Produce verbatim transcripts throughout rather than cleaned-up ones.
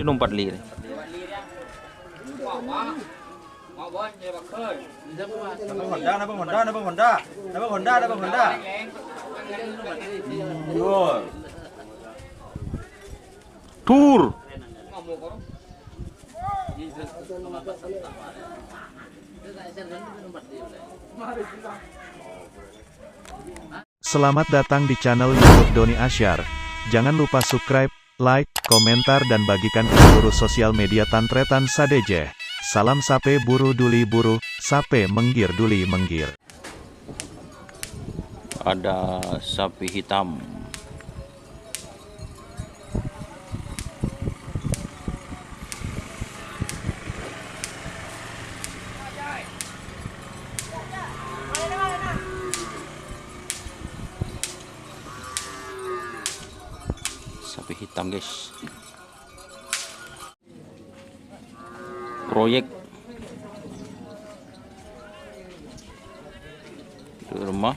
Nompat lire. Napa Honda, napa Honda, napa Honda? Napa Honda, napa Honda? Tur. Selamat datang di channel YouTube Doni Asyar. Jangan lupa subscribe, like, komentar, dan bagikan ke seluruh sosial media tan-trètan sadhâjâ. Salam sapè buru duli buru, sapè mèngghir duli mèngghir. Ada sapi hitam. Sapi hitam, guys. Proyek. Rumah.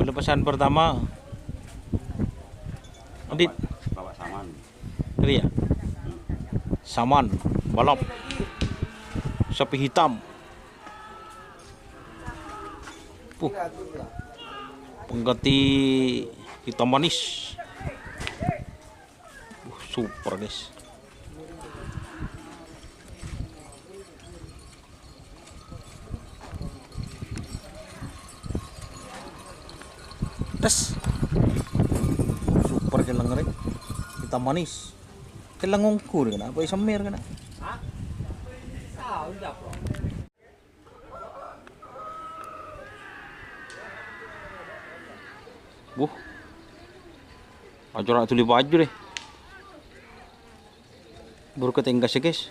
Pelepasan pertama. Adit. Bawa saman. Tadi ya? Saman, balap. Sapi hitam. Puh. Pengganti hitam manis. Uh, super, guys. Tes. Super celleng rè. Hitam manis. Celleng ongghu rè kèna, apa semèr kèna? Buh. Acara tuli baju deh. Buru ketengkas ya, guys.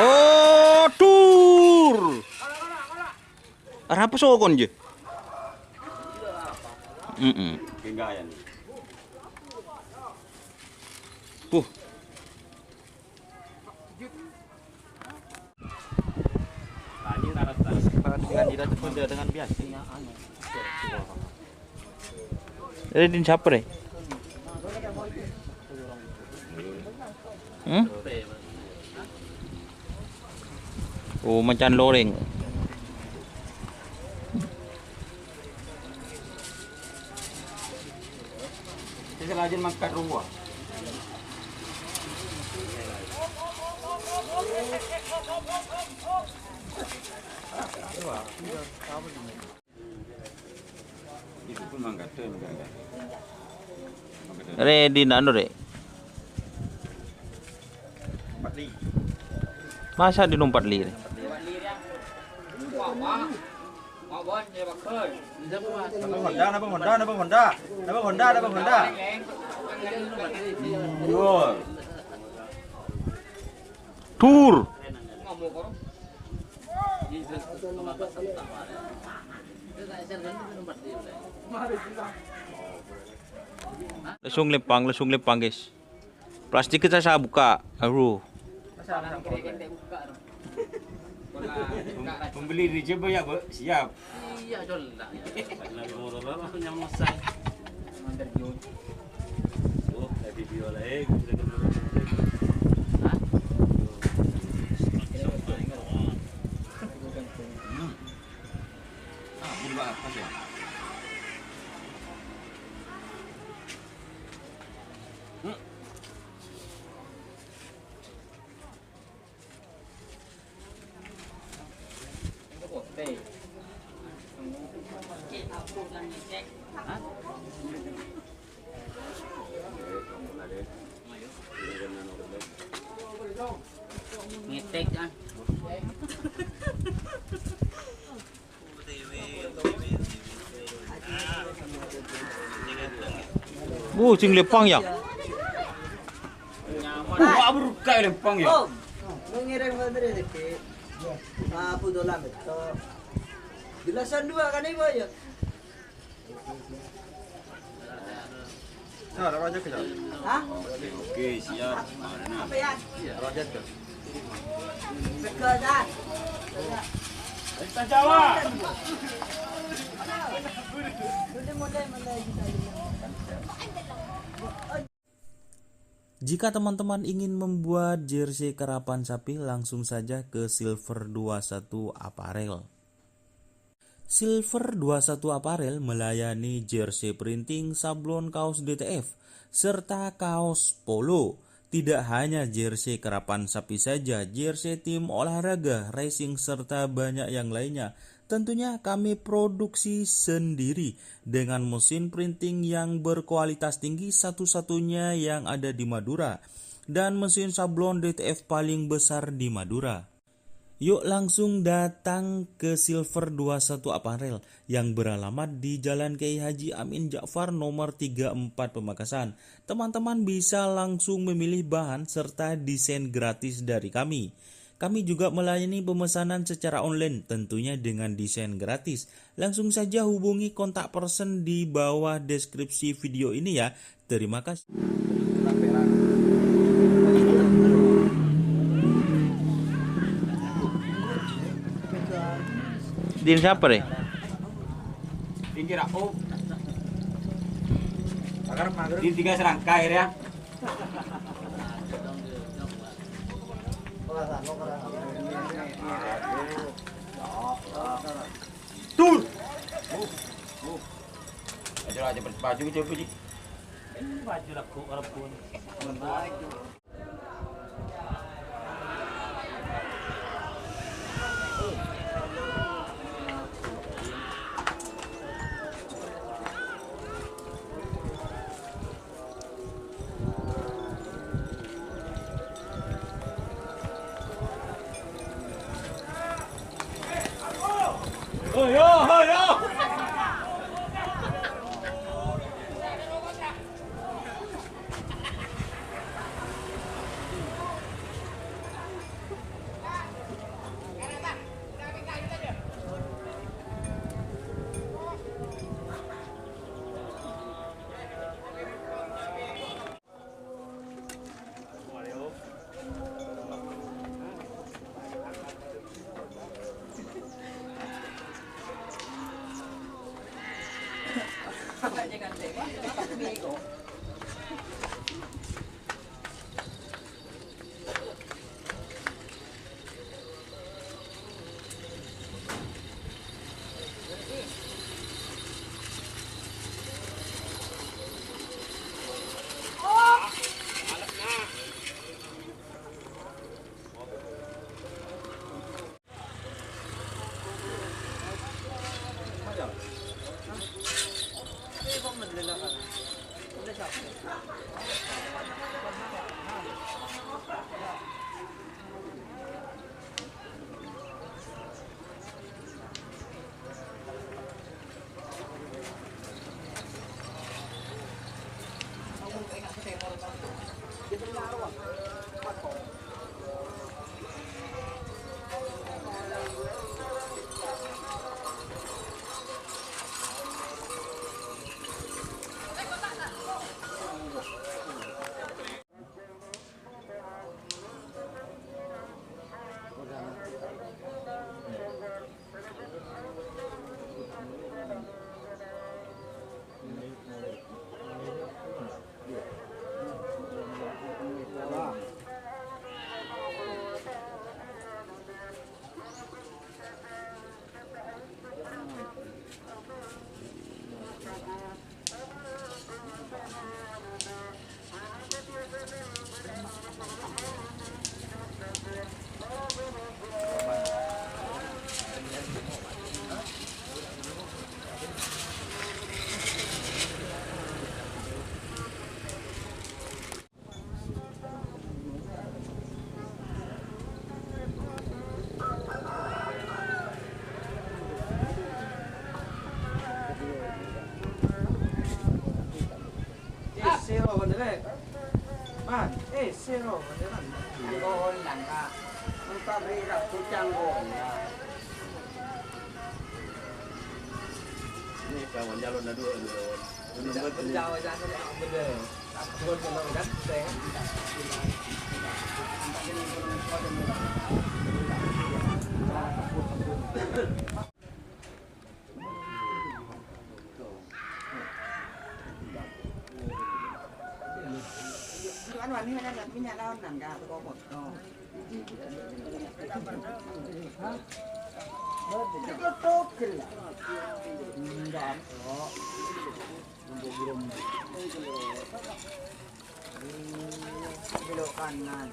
Oh, tur. Arapa sokon, je? Mm-mm. Puh. Jadi din siapa deh? Hmm? Oh, macan loreng. Sè lajun mangkat rowa. Rè, dina anu, Rè. Masa di nompat li, Rè? Napa Honda, napa Honda, napa Honda? Napa Honda, napa Honda? Dur. Langsung lempang, langsung lempang, guys. Plastik kita saya buka. Aduh. Pembeli di Jember ya, Bu? Siap. Iya, Col. Karena motor apa nyamosai? Oh, ada video lain. Hah? Hmm. Ah, ini Pak, pas ya? Hmm. Ngetek, ah. Bu, sing lempang ya? Wah, berkah lempang ya. Om, mau ngirim materi sedikit. Ah, Abu Dolam itu. Jelasan dua kan, Ibu, ya? Nah, taruh aja ke sana. Hah? Oke, siap. Mana? Apa ya? Taruh aja ke. Sekedar. Kita Jawa. Udah mulai, mulai kita ini. Jika teman-teman ingin membuat jersey karapan sapi, langsung saja ke Silver dua satu Apparel. Silver dua satu Apparel melayani jersey printing, sablon kaos D T F, serta kaos polo. Tidak hanya jersey karapan sapi saja, jersey tim olahraga, racing, serta banyak yang lainnya. Tentunya kami produksi sendiri dengan mesin printing yang berkualitas tinggi, satu-satunya yang ada di Madura, dan mesin sablon D T F paling besar di Madura. Yuk langsung datang ke Silver dua satu Apparel yang beralamat di Jalan Kiai Haji Amin Ja'far nomor tiga empat Pamekasan. Teman-teman bisa langsung memilih bahan serta desain gratis dari kami. Kami juga melayani pemesanan secara online, tentunya dengan desain gratis. Langsung saja hubungi kontak person di bawah deskripsi video ini ya. Terima kasih. Din siapa, Re? Pinggir aku. Di tiga serangkai, ya. Tur. Uh, uh. Aja, aja, baju, baju, baju. Baju laku, rebun. Eh, Man, eh, sero, beneran. Golan, Kak. Engko' beri rabu cangkol, ya. Ini kawan calon dua, ini kawan. Ini buat ini. Jawa, Jawa, Jawa, bener. Buat kalau kan, saya. Anu, anu, minyak lawan nangka, teko moto. Teko togel. Enggak, kok. Belok kanan.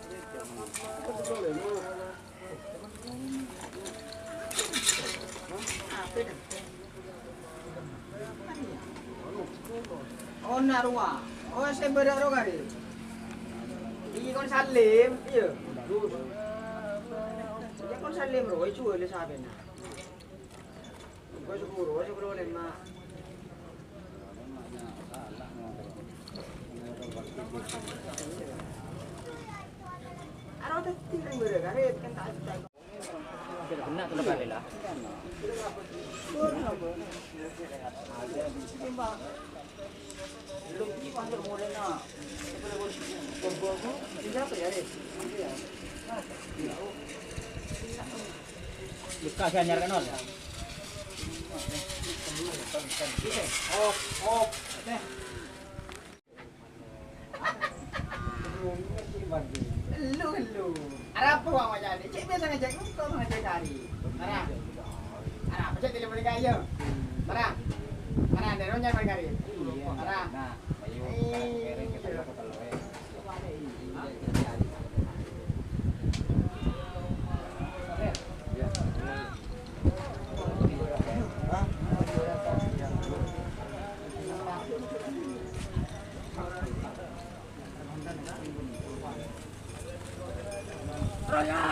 Oh, na' rowa. Oh, sè bârâ' rowa karè. Iki kon Salim, iyâ. Iyâ, kon Salim rowa, juwâl sapèna. Engko' sepuro, sepuro lèma'. Aro dhâddhi rèng bârâ' karè, kan ta' Belum, ini pas mulainya. Bisa apa ya, Rik? Luka sih anyar kan, Ol? Op, op. Nih. Elu, elu. Arapa wong macane? Cek biasa ngajak engko' ngajak kari. Mara. Arapa cek telepon kaya? Mara. Mara, ndero nyamar kari. Mara. Nah, ayo. Iya.